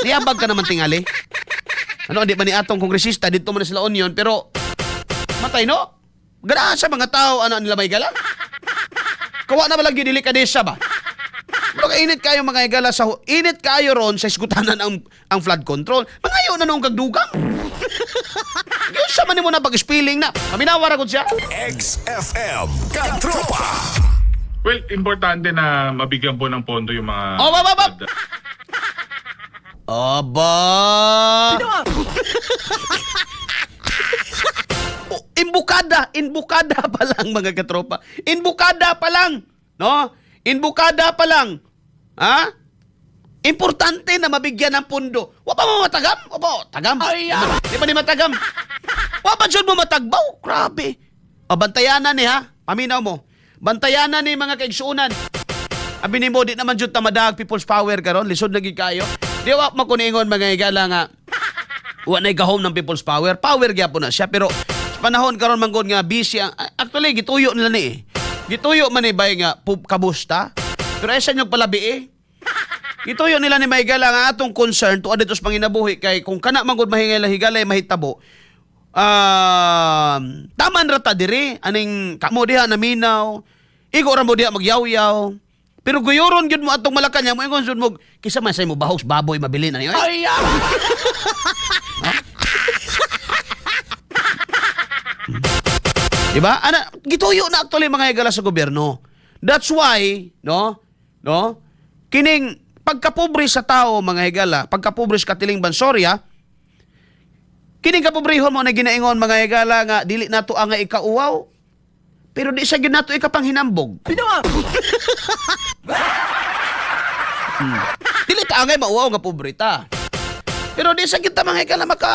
Niabag ka naman tingali. Ano, di ba ni atong kongresista dito man sila Union, pero matay no? Ganahan sa mga tao ano nila may gala. Kawa na ba lang gyud delikadesa ba? Pero init kayo mga higala sa init kayo ron sa isgutanan ang flood control. Mangayo na noong kagdugang. Yun sa man mo na pag-spilling na. Paminawa ra gud siya. XFM Katropa. Well, importante na mabigyan po ng pondo yung mga. Oh, ba, ba, ba! Aba! Oh, imbukada, imbukada pa lang mga katropa. Imbukada pa lang, no? Imbukada pa lang. Ha? Importante na mabigyan ng pundo. Wa pa mo matagam? Wa pa, tagam. Ay, di ba ni matagam? Wa pa jud mo matagbaw? Grabe. O, bantayanan ni ha. Paminaw mo. Bantayanan ni mga kaigsuonan. Abi nimo di naman jud ta madag people's power karon, lisod lagi kayo. Di wa makuningon mga higala nga wa nay gahom ng people's power. Power gyapon na siya pero sa panahon karon man gud nga busy ang actually gituyo nila ni eh. Gituyo man ni bay nga kabusta. Pero ay sa inyo palabi eh. Gituyo nila ni Maygala nga atong concern tuad dito sa panginabuhi kay kung kana man gud mahingay higalay mahitabo. Taman ra ta diri aning kamo diha naminaw. Igo ra mo diha magyawyaw. Pero guyuron gyud mo atong Malacañang mo ingon jud mo kisa man sa imo bahos baboy mabili na niyo. Ay! Diba? Ana, gituyo na actually mga higala sa gobyerno. That's why, no? No? Kining pagkapobre sa tao mga higala, pagkapobre sa katiling bansorya, kining kapobrehon mo na ginaingon mga higala nga dili nato ang nga ikauwaw. Pero di sa gyud nato ikapanghinambog. Dili ta angay mauwaw nga pobre ta. Pero di sa gyud ta mga higala maka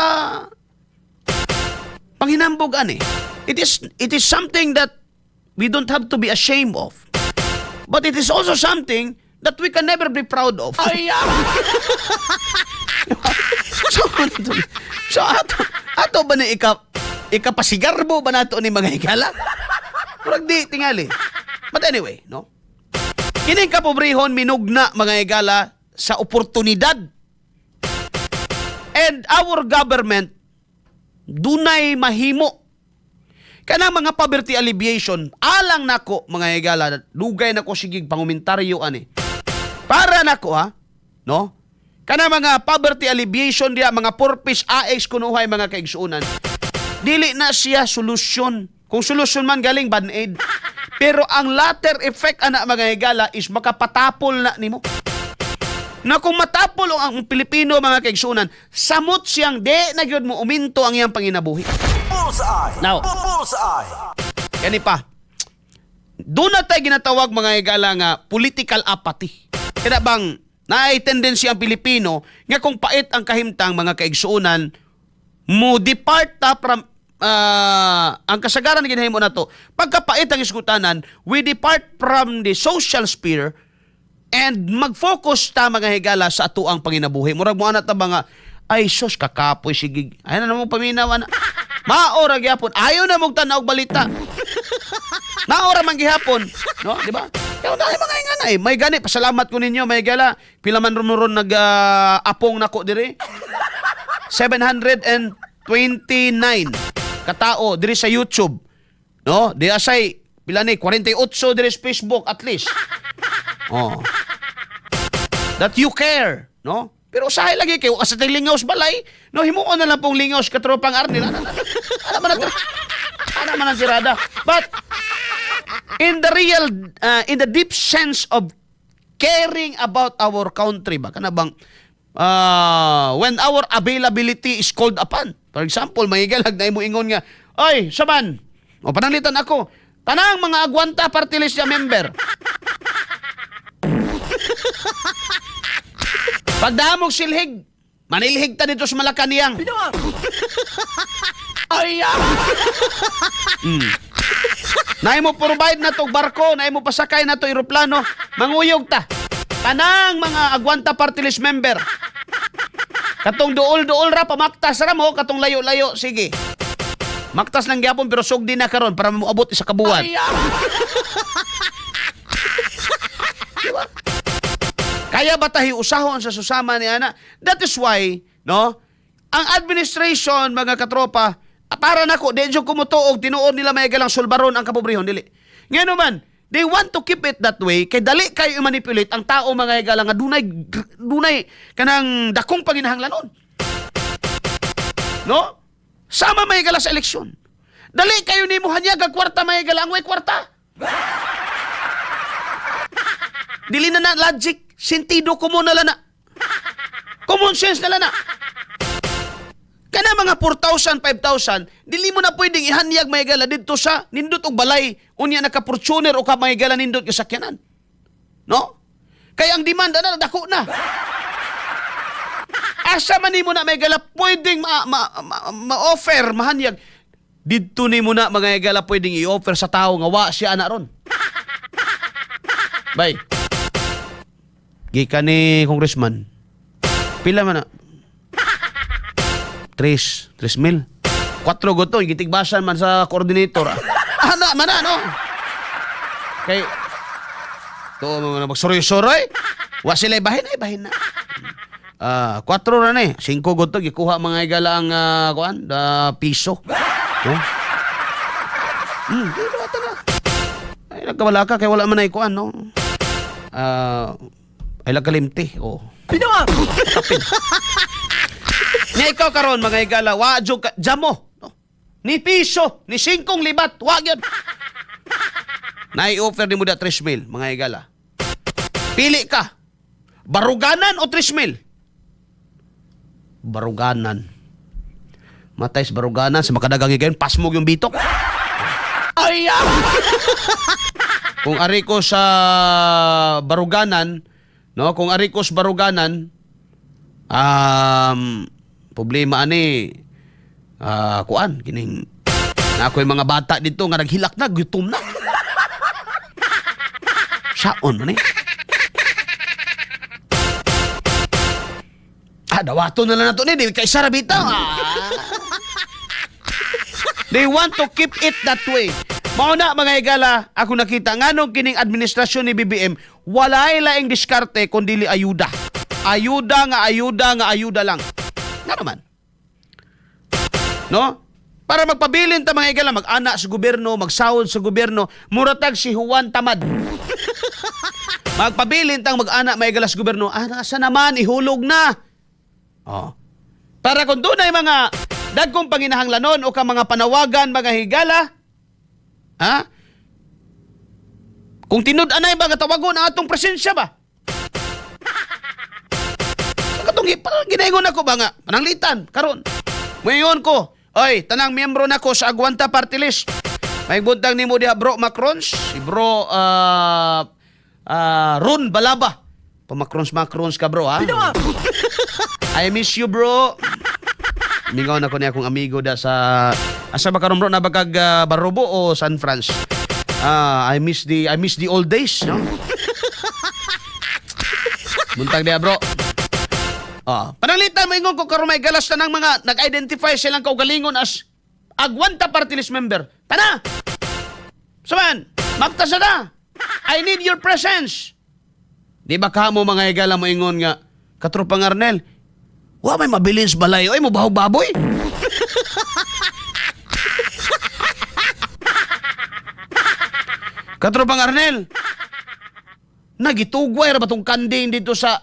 panghinambog ani. It is something that we don't have to be ashamed of. But it is also something that we can never be proud of. So ato ba ni ikapasigarbo ba nato ni mga higala? Murag di tingali. But anyway, no? Kining kapobrehon minugna mga higala sa oportunidad. And our government dunay mahimo kanang mga poverty alleviation. Alang nako mga higala, dugay nako sigig pangumentaryo ani. Para nako ha, no, kanang mga poverty alleviation diya, mga purpose AX kunuhay mga kaigsuonan, dili na siya solusyon. Kung solusyon man galing band-aid, pero ang latter effect ana mga higala is makapatapol na nimo na kung matapol ang Pilipino mga kaigsuonan, samot siyang di na gyud mo uminto ang iyang panginabuhi. Bullseye. Now. Bullseye. Kani pa. Doon na tayo ginatawag mga higala nga political apathy. Kaya bang naay tendency ang Pilipino nga kung pait ang kahimtang mga kaigsuonan, mo depart ta from ang kasagaran na ginahimo nato. Pagkapait ang isgutanan, we depart from the social sphere and mag-focus ta mga higala sa atuang panginabuhi. Murag mo ana ta mga ay sus kakapoy sige. Ay na mo paminaw ana. Mao ra gyapon. Ayo na mong tan-aw og balita. Naora man gihapon, no, di ba? Kaya dahil mga ingana eh. May gani pasalamat ko ninyo, may gala. Pila man ron ron nag apong nako diri? 729 katao diri sa YouTube. No? Di asay pila ni 48 diri sa Facebook at least. Oh. That you care, no? Pero usahay lagi kayo sa lingaw sa balay, no, himuon na lang pong lingaw sa katropang Arnel. Ana, ana, ana man ang ana man ang tirada. But in the real in the deep sense of caring about our country ba kana bang when our availability is called upon, for example, may galag na imo ingon nga ay saman o pananglitan ako tanang mga agwanta party list ya member pagdamog silhig manilhig ta dito sa Malacañang. Ay. Naay mo provide na to barko, naay mo pasakay na to eroplano, manguyog ta. Tanang mga Agwanta Party List member. Katong duol-duol ra pamaktas ra mo, katong layo-layo, sige. Maktas lang gyapon pero sugdi na karon para moabot isa ka buwan. Diba? Kaya ba tahi usahon sa susama ni ana? That is why, no? Ang administration, mga katropa, para nako di jud kumutuog tinuod nila may galang sulbaron ang kapobrehon, dili. Ngano man, they want to keep it that way kay dali kayo i-manipulate ang tao, mga higala, nga dunay dunay kanang dakong panginahanglanon. No? Sama, may higala, sa eleksyon. Dali kayo nimo hanyag ang kwarta, may higala, ang way kwarta. Dili na na logic, sentido komon na lang na. Common sense na lang na. Kana mga 4,000, 5,000, dili mo na pwedeng ihanyag, may gala, didto sa nindot og balay, unya naka Fortuner o ka, may gala, nindot nga sakyanan. No? Kaya ang demand ana dako na. Asa man nimo na, may gala, pwedeng ma-offer, mahanyag? Didto nimo na, mga higala, pwedeng i-offer sa tao nga wa siya ana ron. Bay. Gikan ni congressman. Pila man na? Tres. 3 mil. Kwatro goto. Gitigbasan man sa coordinator. Ana man na, no? Kay, to mga magsuroy-suroy. Wa sila bahin ay bahin na. Ah, kwatro ra ni. Singko goto gikuha, mga higala, ang kuan, piso. No? Di ba na? Ay nagkawala ka kay wala man ay kuan, no? Ah, ay lagkalimti. Oh. Pinawa! Kapin. Nya ikaw karon, mga higala, wa jud ka jamo. No? Ni piso, ni singkong libat, wa gyud. Nai-offer nimo da 3 mil, mga higala. Pili ka. Baruganan o 3 mil? Baruganan. Matay sa baruganan sa makadagang higayon, pasmog yung bitok. Ay! Kung ari ko sa baruganan, no, kung ari ko sa baruganan, problema ani kuan kining na ako'y mga bata dito nga naghilak na, gutom na. Saon man eh. Ah, dawato na lang nato ni, di kay ra bitaw. Ah. They want to keep it that way. Mao na, mga higala, ako nakita nganong kining administrasyon ni BBM walay laing diskarte kundi ayuda. Ayuda nga ayuda nga ayuda lang. Nga naman. No? Para magpabilin ta, mga higala, mag-ana sa gobyerno, magsahod sa gobyerno, muratag si Juan Tamad. Magpabilin tang mag-ana, mga higala, sa gobyerno, ah, nasa naman, ihulog na. Oh. Para kung dunay mga dagkong panginahanglanon o ka mga panawagan, mga higala, ha? Kung tinud-anay ba nga tawagon ang atong presensya ba? Sa katong parang ginaingon ako ba nga pananglitan karon. Ngayon ko, oy, tanang miyembro nako sa Agwanta Party List. May buntag nimo diha, bro Macrons, si bro Ron Balaba. Pa Macrons Macrons ka, bro, ha? I miss you, bro. Mingaw na ko niya akong amigo da sa asa ba karon, bro, na bagag Barobo o San Franz. Ah, I miss the old days, no? Buntag diha, bro. Ah, pananglitan mo ingon ko karon may galas na ng mga nag-identify silang kaugalingon as Agwanta Party List member. Tana! Saman, magtasa na! I need your presence! Di ba kamo, mga higala, mo ingon nga, "Katropang Arnel, wa may mabilin sa balay, oy, mo baho baboy." "Katropang Arnel, nagitugway ra ba tong kanding dito sa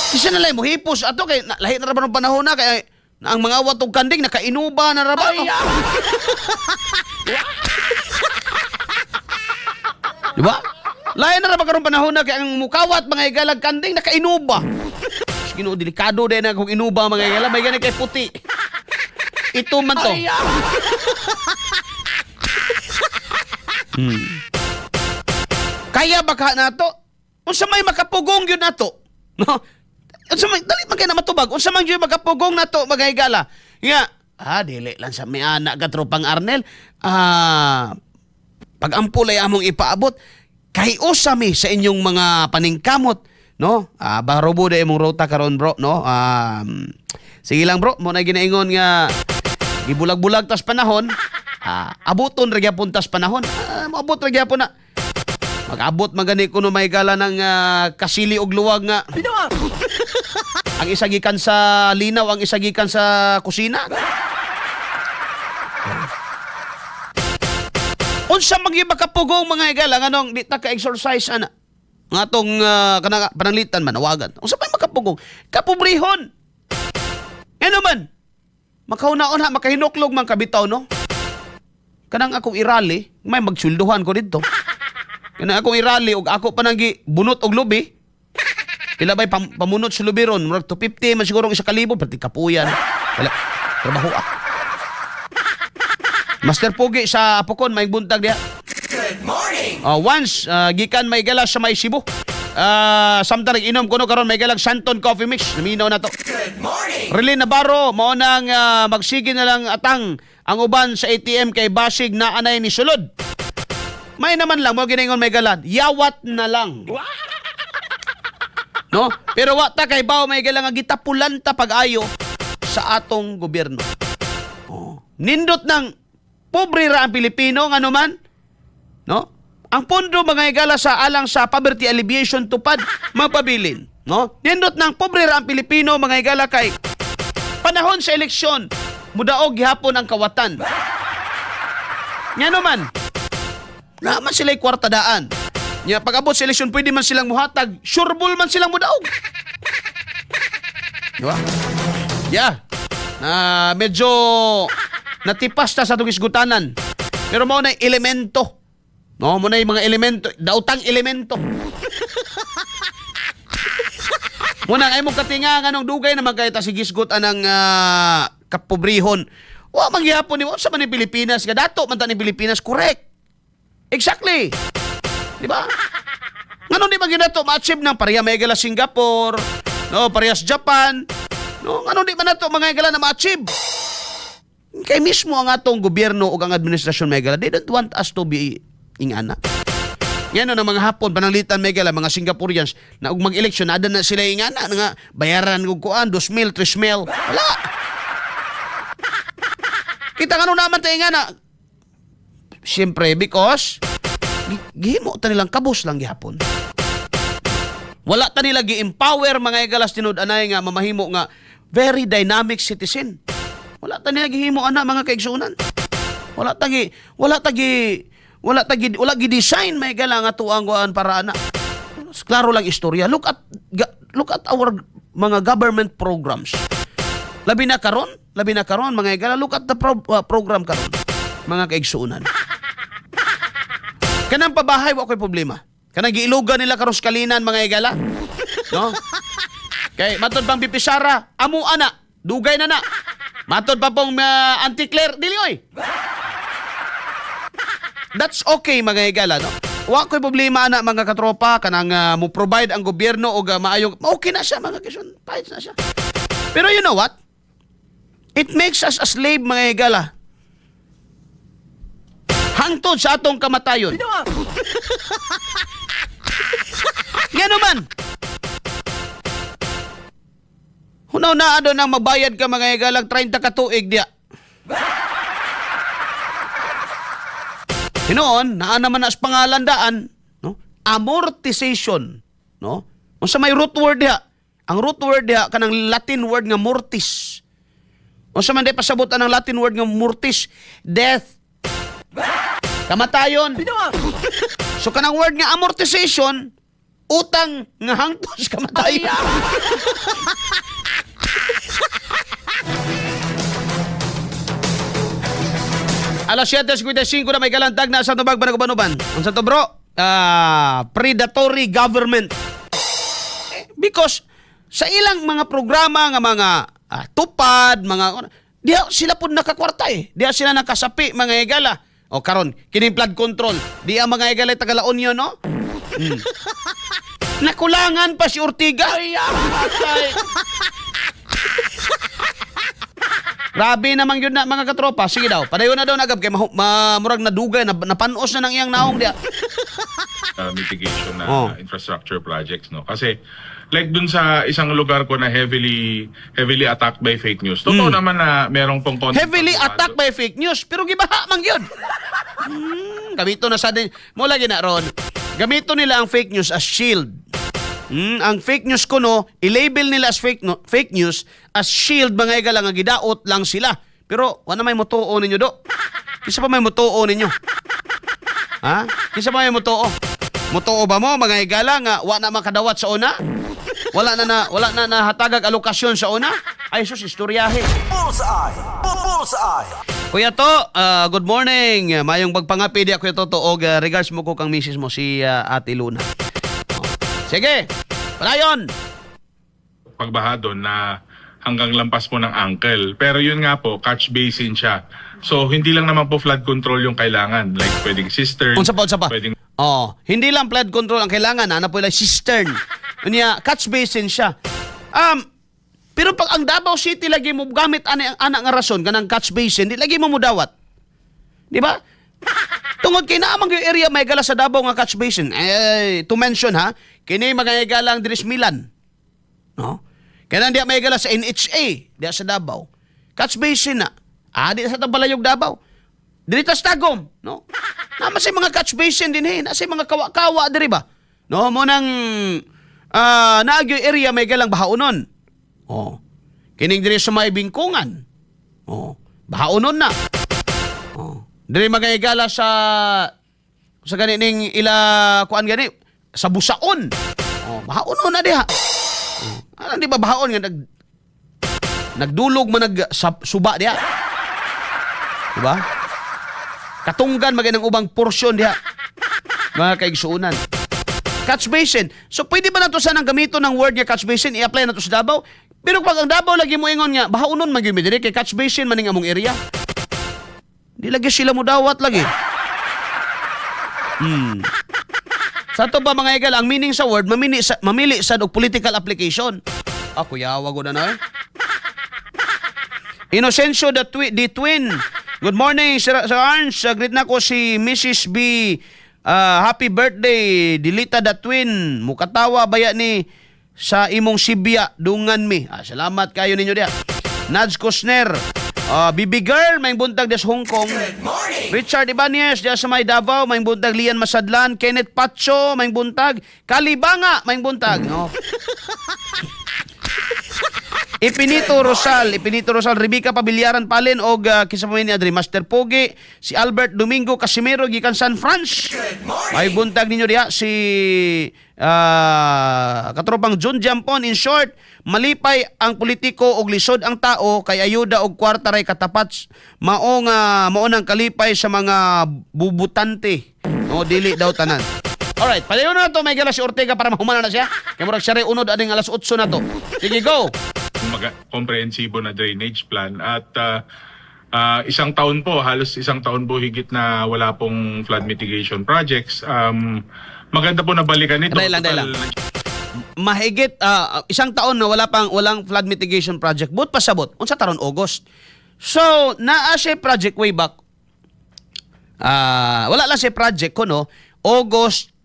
Kisa na lang mo hipos ato kay na, lahi na ra ba ng panahon na kay na ang mga watong kanding nakainuba na ra ba, no?" Di ba? Lahi na ra ba karong panahon na kay ang mukawat, mga higalag, kanding nakainuba. Ginoo, delikado din na kung inuba, mga higala, may gani kay puti. Ito man to. Kaya ba ka nato? Unsa may makapugong yun nato? No? Unsa may dali man kay na matubag? Unsa man gyud makapugong nato, mga higala? Nga, dili lang sa may anak ka, tropang Arnel. Ah, pag-ampulay among ipaabot kay usami sa inyong mga paningkamot, no? Ah, barobo da imong rota karon, bro, no? Sige lang, bro, mo na ginaingon nga gibulag-bulag tas panahon, abuton ra gyapon tas panahon. Ah, moabot ra gyapon na. Mag-abot man gani kuno, mga higala, ng kasili og luwag nga. Ang isa gikan sa linaw, ang isa gikan sa kusina. Unsa man gyud makapugong, mga higala, nganong di ta ka-exercise ana? Nga atong kanang pananglitan manawagan. Unsa may makapugong? Kapobrehon. Ngano man? Makauna-una, makahinuklog man kabitaw, no? Kanang akong irali, may magsulduhan ko dito. Kanang akong irali og ako pa nang bunot og lubi. Pila bay pamunot sa lubi ron? Murag 250 man siguro ang 1,000, pati kapuyan. Wala trabaho ah. Master Pugi sa Apokon, may buntag diha. Good morning. Once gikan may gala sa may Cebu. Samtang nag-inom kuno karon may galag Santon Coffee Mix. Naminaw na to. Good morning. Relin Navarro, mao nang magsige na lang atang ang uban sa ATM kay basig na anay ni sulod. May naman lang mo giningon, may galan. Yawat na lang. No? Pero wa ta kay baw, may gala, nga gitapulan ta pag-ayo sa atong gobyerno. Oh. Nindot ng pobre ra ang Pilipino ngano man. No? Ang pondo, mga higala, sa alang sa poverty alleviation tupad magpabilin, no? Nindot ng pobre ra ang Pilipino, mga higala, kay panahon sa eleksyon mudaog gihapon ang kawatan. Ngano man? Na man sila'y kwarta daan. Nya pag-abot sa eleksyon pwede man silang muhatag, sureball man silang mudaog. Di ba? Yeah. Na medyo natipas ta sa atong isgutanan. Pero mao na elemento. No, mao na yung mga elemento, dautang elemento. Muna ay mo katinga nganong dugay naman kay ta si gisgot anang kapobrehon. Wa man gihapon ni sa man ni Pilipinas, kadato man ta ni Pilipinas, correct. Exactly. Di ba? Ngano di man ginato ma-achieve ng pareha may gala Singapore, no, parehas Japan. No, ngano di man nato mga higala na ma-achieve? Kay mismo ang atong gobyerno ug ang administrasyon, mga higala, they don't want us to be ingana. Ngano ng mga Hapon pananglitan, mga higala, mga Singaporeans na ug mag-eleksyon ada na sila ingana nga bayaran og kuan 2,000, 3,000. Wala. Kita ngano naman tayo ingana. Siyempre because gihimo ta nilang kabos lang gihapon. Wala ta nila gi-empower, mga higalas, tinud-anay nga mamahimo nga very dynamic citizen. Wala ta nila gihimo ana, mga kaigsunan. Wala ta gi wala gi design, mga higala, nga tuang kuan para ana. Klaro lang istorya. Look at our mga government programs. Labi na karon, mga higala, look at the program karon, mga kaigsunan. Kanang pabahay wa ko'y problema. Kanang giilugan nila karon sa Kalinan, mga higala. No? Kay matod pang VP Sara, amo ana, dugay na na. Matod pa pong Auntie Claire, dili oy. That's okay, mga higala, no? Wa ko'y problema ana, mga katropa, kanang mo provide ang gobyerno og maayong okay na siya, mga kaigsuonan, pahit na siya. Pero you know what? It makes us a slave, mga higala. Hangtod sa atong kamatayon. Nga naman. Hunaw na ano nang mabayad ka, mga higalang, 30 ka tuig diya. Hinoon, naa naman na sa pangalan daan, no? Amortization, no? Unsa may root word diha? Ang root word diha kanang Latin word nga mortis. Unsa man di pasabot ang Latin word nga mortis? Death. Kamatayon. So kanang word nga amortization, utang nga hangtod sa kamatayon. Alas 7:55 na may galantag na sa tubag banagubanuban. Unsa to, bro? Ah, predatory government. Eh, because sa ilang mga programa nga mga tupad, mga diha sila pud nakakwarta eh. Diha sila nakasapi, mga higala. O karon, kining flood control. Diha, mga higala, taga La Union, no? Nakulangan pa si Ortiga. Ay, patay. Grabe naman yun na, mga katropa. Sige daw, padayon na daw nagab kay murag nadugay na napanos na nang iyang naong diha. Mitigation na infrastructure projects, no, kasi like dun sa isang lugar ko na heavily heavily attacked by fake news, totoo naman na merong pong konting Heavily pagbabago. attacked by fake news, pero gibaha man gyud. Kamito na sa din. Mo lagi na ron. Gamito nila ang fake news as shield. Ang fake news kuno, i-label nila as fake, no, fake news as shield, mga higala, nga gidaot lang sila. Pero wala may mutuo ninyo do. Kinsa pa may mutuo ninyo? Ha? Kinsa pa may mutuo? Mutuo ba mo, mga higala, nga wa na makadawat sa una? Wala na nahatagag alokasyon sa una? Ay sus, istoryahe. Bullseye! Bullseye! Kuya To, good morning. Mayong pagpangapi diya, Kuya Toto, og regards mo ko kang misis mo si Ate Luna. Oh. Sige. Padayon. Pagbaha doon na hanggang lampas po ng ankle. Pero yun nga po, catch basin siya. So hindi lang naman po flood control yung kailangan. Like pwedeng cistern, Unsa pa, unsa pa? pwedeng Oh, hindi lang flood control ang kailangan, ana po ila cistern. Unya, catch basin siya. Pero pag ang Davao City lagi mo gamit ani ang ana nga rason kanang catch basin, di lagi mo mudawat. Di ba? Tungod kay naa man gyud area may gala sa Davao nga catch basin. Eh, to mention ha, kini mga galang Dres Milan. No? Kaya diya may gala sa NHA, diya sa Davao. Catch basin na. Ah, di sa Tabalayog Davao. Dili tas Tagum, no? Naa sa mga catch basin din eh, naa mga kawa-kawa diri ba? No, mo nang naagyo area may galang bahaonon. Oh. Kining diri sa may Bingkungan. Oh, bahaonon na. Oh. Diri mga igala sa gani ning ila kuan gani sa Busaon. Oh, bahaonon na diha. Oh. Ano di ba bahaon nga nagdulog man nag suba diha. Diba? Katunggan magay ng ubang porsyon diha. Mga kaigsuunan. Catch basin. So pwede ba nato sanang gamiton ng word nga catch basin i-apply nato sa Davao? Pero pag ang Davao lagi mo ingon nga bahaonon man gyud mi diri kay catch basin man ning among area. Di lagi sila mo dawat lagi. Sa to ba, mga higala, ang meaning sa word mamili sa og political application. Ah, kuya, wag na na eh. Inocencio the Twin. Good morning, Sir Arns. Greet na ko si Mrs. B. Happy birthday, Dilita the Twin. Mukatawa baya ni sa imong sibya, dungan mi. Ah, salamat kayo ninyo diya. Nads Kusner. BB Girl, may buntag des Hong Kong. Richard Ibanez, diya sa may Davao, may buntag. Lian Masadlan, Kenneth Pacho, may buntag. Kalibanga, may buntag. No? Ipinito Rosal, Ipinito Rosal, Rebecca Pabiliaran Palin og kinsa pa man ni Adri Master Pogi, si Albert Domingo Casimero gikan San Franz. May buntag ninyo diha si katropang John Jampon. In short, malipay ang politiko og lisod ang tao kay ayuda og kwarta ray katapat, mao nga mao nang kalipay sa mga bubutante. No, dili daw tanan. Alright, padayon na to, may gala si Ortega para mahumana na siya. Kay murag siya ray unod aning alas 8 na to. Sige, go. Komprehensibo na drainage plan at isang taon po, halos isang taon po higit na wala pong flood mitigation projects. Maganda po na balikan ito. Dahil lang, dahil lang. Mahigit isang taon na wala pang walang flood mitigation project. But pasabot, unsa taron, August. So, naa siya project way back. Wala lang siya project ko, no, August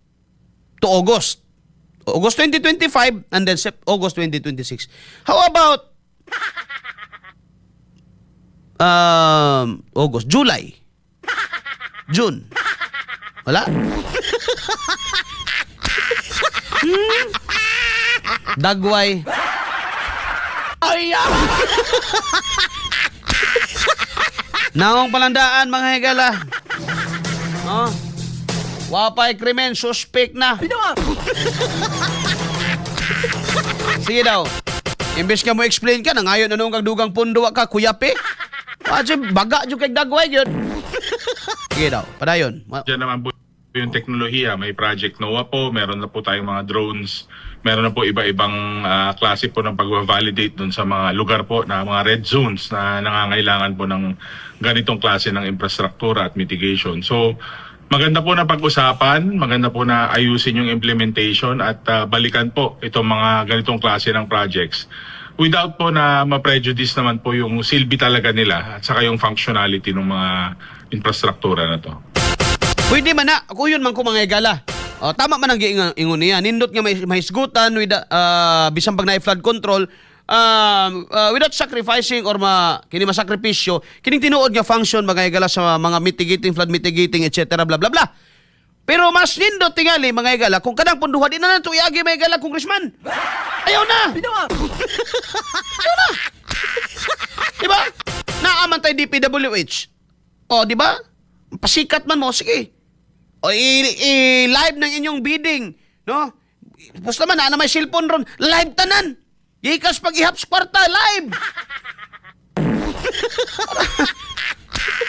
to August. August 2025 and then August 2026. How about August, July, June? Wala? Dagway. Ay! Naong palandaan, mga higala. Oh. Wapay krimen, suspect na. Sige daw. Imbes ka mo explain ka, nangayon na nung kag dugang pundo ka, kuyape. Wa baga jud kay dagway gyud. Sige daw, padayon. Diyan naman po yung teknolohiya, may Project NOAH po, meron na po tayong mga drones, meron na po iba-ibang klase po ng pag-validate dun sa mga lugar po na mga red zones na nangangailangan po ng ganitong klase ng infrastruktura at mitigation. So, maganda po na pag-usapan, maganda po na ayusin yung implementation at balikan po itong mga ganitong klase ng projects without po na ma-prejudice naman po yung silbi talaga nila at saka yung functionality ng mga infrastruktura na to. Pwede man na, kuyon man ko, mga higala. O, tama man ang giingon niya. Nindot nga may mahisgutan with bisan pag na flood control without sacrificing or ma kini masakripisyo kining tinuod nga function, mga higala, sa mga mitigating, flood mitigating, etc., blah blah blah. Pero mas nindot tingali, mga higala, kung kanang punduhan di na nato iagi, mga higala, congressman. Ayaw na. Ayaw na. Di ba? Naa man tay DPWH. O, di ba? Pasikat man mo, sige. O, i-live ng inyong bidding, no? Basta man, naa na may cellphone ron, live tanan. Gikas pag ihap sa kwarta, live.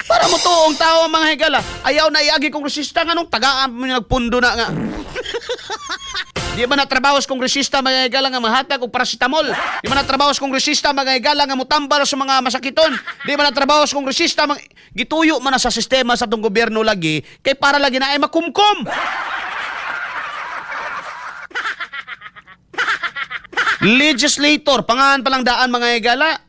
Para mo tuong tao, mga higala. Ayaw na iagi kongresista, nganong tagaan mo yung nagpundo na nga? Di ba na trabaho sa kongresista, mga higala, nga mahatag og paracetamol? Di ba na trabaho sa kongresista, mga higala, nga mutambal sa mga masakiton? Di ba na trabaho sa kongresista mga gituyo man na sa sistema sa atong gobyerno lagi kay para lagi na ay makumkum? Legislator, pangalan pa lang daan, mga higala.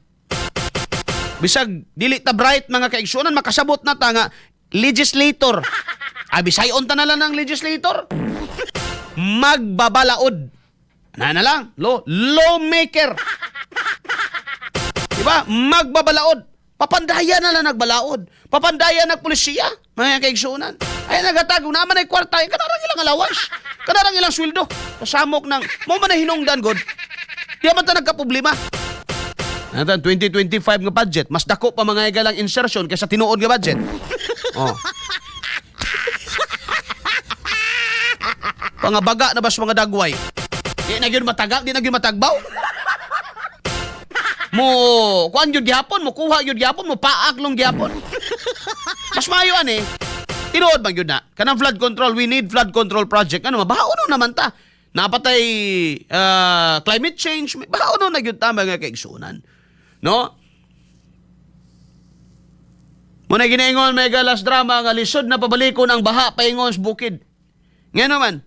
Bisag dili ta bright, mga kaigsuonan, makasabot na ta nga legislator. Ah, bisayon ta na lang ng legislator. Magbabalaod. Na na lang, lawmaker. Diba? Magbabalaod. Papandaya na lang nagbalaod. Papandaya nagpulisiya, mga kaigsuonan. Ay nagatag, kung naman ay kwarta, ay kanarang ilang alawas. Kanarang ilang sweldo. Kasamok ng, mo man na hinungdan, God. Di man ta nagka-problema. Natan 2025 nga budget, mas dako pa, mga higalang, insertion kaysa tinuod nga budget. Oh. Pangabaga na bas mga dagway. Di na gyud mataga, di na gyud matagbaw. Mo kuan gyud gyapon, mo kuha gyud gyapon, mo paak long gyapon. Mas maayo ani. Tinuod man gyud na. Kanang flood control, we need flood control project. Ano, mabaho no naman ta. Napatay climate change, baho no na gyud ta, mga kaigsunan. No? Muna ginaingon may galas drama nga lisod na pabalikon ang baha paingon sa bukid. Nga naman,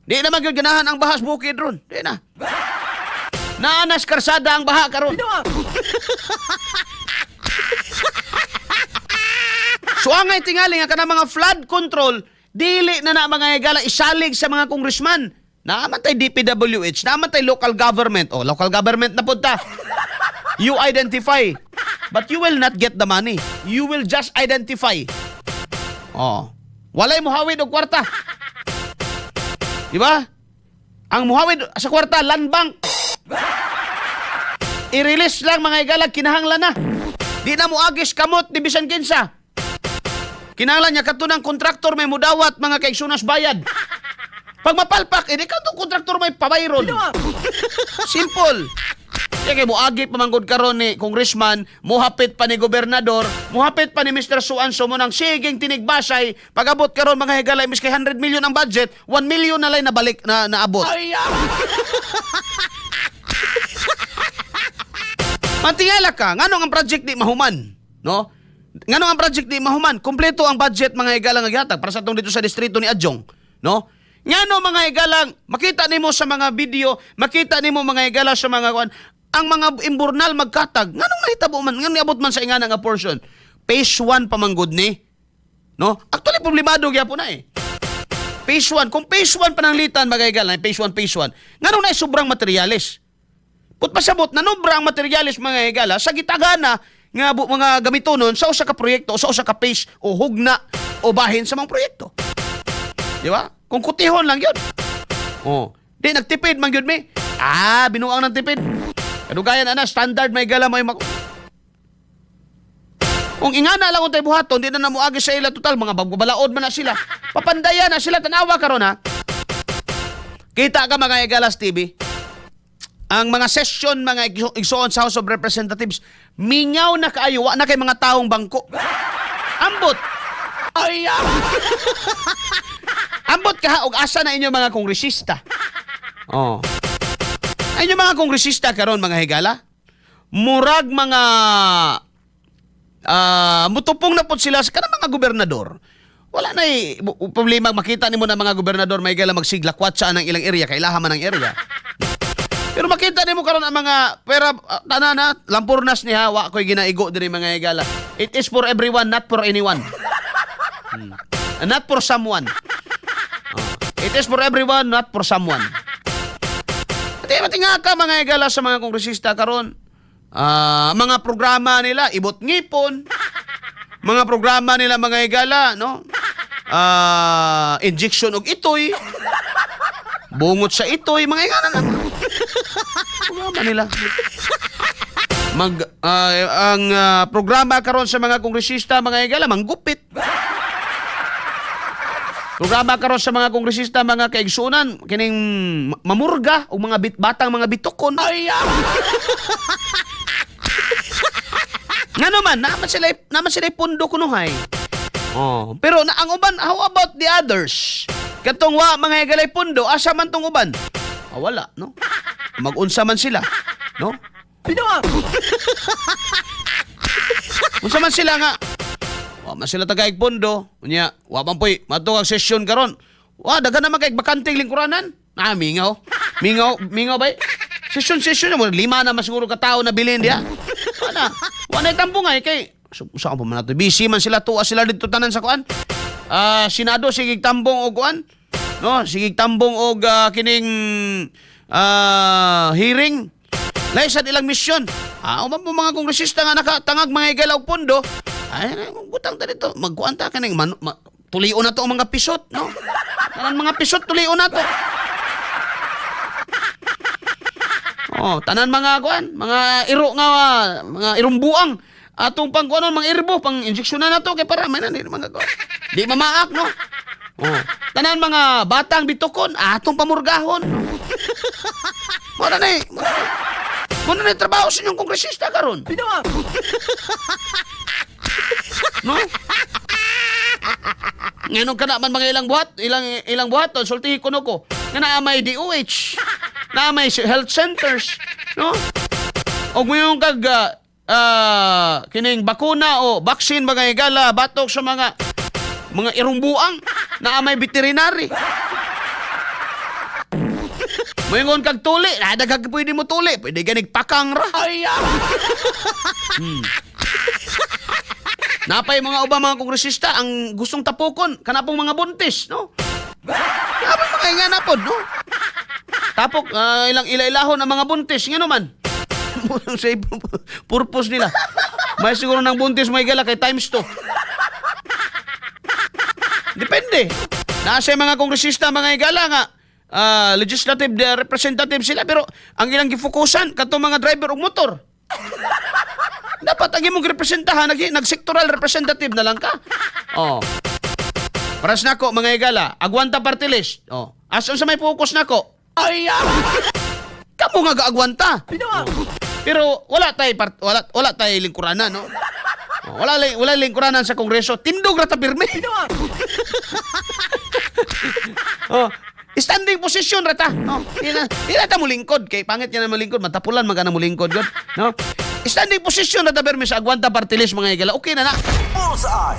di na gyud ganahan ang baha sa bukid ron. Di na. Naanas karsada ang baha karon. So angay tingali nga kanang mga flood control dili na na, mga higala, isalig sa mga congressman. Naa man tay DPWH, naa man tay local government. Oh, local government na pud ta. You identify. But you will not get the money. You will just identify. Oh. Walay muhawid og kwarta. Di ba? Ang muhawid sa kwarta, Land Bank. I-release lang, mga higala, kinahanglan na. Di na moagis kamot ni bisan kinsa. Kinahanglan niya kadto ng kontraktor may mudawat, mga kaigsunas, bayad. Pag mapalpak, edi kadtong kontraktor may pabayron. Simple. Kaya kay muagi pa manggod karon ni congressman, muhapit pa ni gobernador, muhapit pa ni Mr. Suanso mo nang siging tinigbasay, pagabot karon, mga higala, miski 100 million ang budget, 1 million na lang nabalik na naabot. Mantingala ka, nganong ang project di mahuman, no? Nganong ang project di mahuman? Kompleto ang budget, mga higalang, nga gihatag para sa atong dito sa distrito ni Adjong, no? Ngano, mga higalang, makita nimo sa mga video, makita nimo, mga higala, sa mga kuan, ang mga imburnal magkatag. Nganong nahitabo man, nganong niabot man sa ingana nga portion? Phase 1 pa man gud ni. No? Actually problemado gyapon na eh. Phase 1, kung phase 1 pananglitan, mga higala, phase 1, phase 1. Nganong na sobrang materyales? Put pasabot nanobra ang materyales, mga higala, sa gitagana nga mga gamitonon sa usa ka proyekto o sa usa ka phase o hugna o bahin sa mga proyekto. Di ba? Kung kutihon lang yun. Oh. Di nagtipid man gyud mi. Ah, binuang ng tipid. Kadugayan ana standard may gala may mak. Kung ingana lang untay buhaton, di na namuagi sa ila, total mga balaod man na sila. Papandaya na sila, tanawa karon ha. Kita ka, mga Egalas TV. Ang mga session, mga igsoon, sa House of Representatives, mingaw na kaayo, wa na kay mga taong bangko. Ambot. Ay, ambot ka og asa na inyo mga kongresista. Oh. Ay, inyo mga kongresista karon, mga higala. Murag mga mutupong na pod sila sa kanang mga gobernador. Wala na eh, problema makita nimo na mga gobernador may gala magsiglakwat sa anang ilang area kay ilaha man ang area. Pero makita nimo karon ang mga pera tanan na lampurnas ni hawa ko'y ginaigo diri, mga higala. It is for everyone, not for anyone. Not for someone. Oh. It is for everyone, not for someone. At matinga ka, mga higala, sa mga kongresista karon. Ah, mga programa nila ibot ngipon. Mga programa nila, mga higala, no? injection og itoy. Bungot sa itoy, mga ingana na. Programa nila. Ang programa karon sa mga kongresista, mga higala, manggupit. Programa karon sa mga kongresista, mga kaigsunan, kining mamurga o mga batang mga bitukon. Ay. Ngano man, naman sila pundo kunuhay. Oh, pero na ang uban, how about the others? Katong wa mga higalay pundo, asa man tong uban? Ah, wala, no? Magunsa man sila, no? Unsa man sila nga wa man sila tagaig pondo. Unya, wa man poy madto ang session karon. Wa daghan naman kay bakanteng lingkuranan. Ah, mingaw. Mingaw, mingaw bay. Session session mo lima na man siguro ka tao na bilin diha. Wala. Wa na tambungay kay so, saan pa man nato? Busy man sila, tuwa sila dito tanan sa kuan. Ah, Senado sige tambong og kuan. No, sige tambong og kining hearing. Lahi sad ilang misyon. Ah, uban po mga kongresista nga nakatangag mga higala og pondo. Ay, butang ta dito. Magkuan ta kaning tulion na to ang mga pisot, no? Tanan mga pisot tulion na to. Oh, tanan mga kuan, mga iro nga mga irumbuang atong pang kuan mga irbo pang injeksyonan na to kay para may na mga kuan. Di mamaak, no? Oh, tanan mga batang bitukon atong pamurgahon. Mo na ni. Mo na ni trabaho sa inyong kongresista karon. No? Ngayon ka naman mga ilang buhat, ilang ilang buhat, sultihi ko no ko. Nga naa may DOH, naa may health centers, no? Og moingon kag kining bakuna o vaccine mga higala batok sa mga irumbuang, naa may veterinary. Moingon kag tuli, na daghang pwede mo tuli, pwede ganig pakang ra. Ay. Napay mga ubang mga kongresista ang gustong tapukon kanapong mga buntis, no? Napay mga nga napod, no? Tapok ilang ila-ilahon ang mga buntis ngano man. Sa purpose nila. May siguro ng buntis may gala kay times 2. Depende. Nasa mga kongresista mga higala nga legislative representative sila pero ang ilang gifokusan katong mga driver og motor. Dapat ang imong representahan nag-sectoral representative na lang ka. Oh. Paras nako mga higala, Agwanta party list. Oh. As unsa may focus nako? Ay. Kamo nga gaagwanta. Oh. Pero wala tay lingkuranan, no? Oh, wala lingkuranan sa Kongreso. Tindog ra ta pirmi. Oh. Standing position ra ta. No. Di na ta mulingkod kay pangit yan na mulingkod, matapulan man ka na mulingkod gud, no? Standing position ra ta pirmi sa Agwanta party list, mga higala. Okay na na. Bullseye!